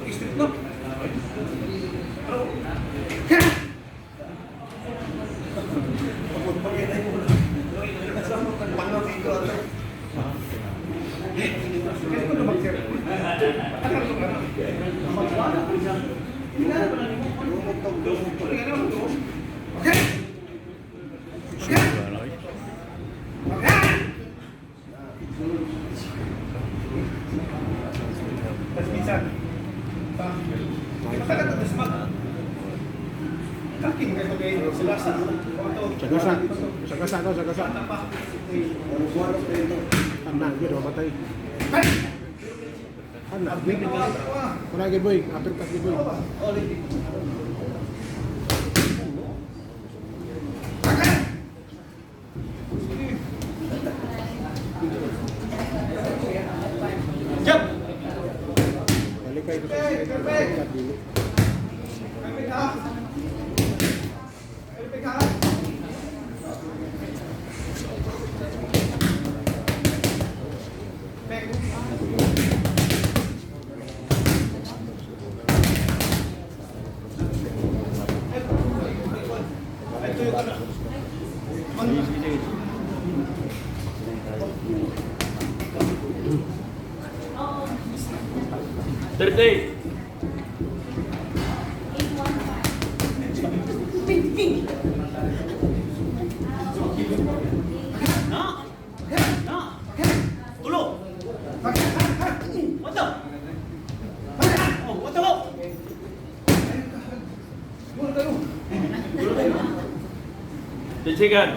Street no? Tapos minsan, matagal na smag. Kaking kayo kay sila sa Sagasa. Sagasa to, sagasa. Anak gyud matay. Anak gyud. Wala gyud, boy, uppercut gyud, boy. Jump! Balik kayo sa uppercut dili. Perfect ha? Perfect ha? Perfect. Ito yung ano. 30. Na! Na! Tulo! What the? Oh, what the? 10 second.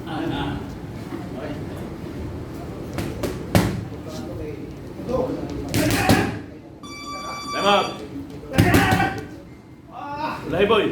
Ah, ah. Time up. Ulay, boy.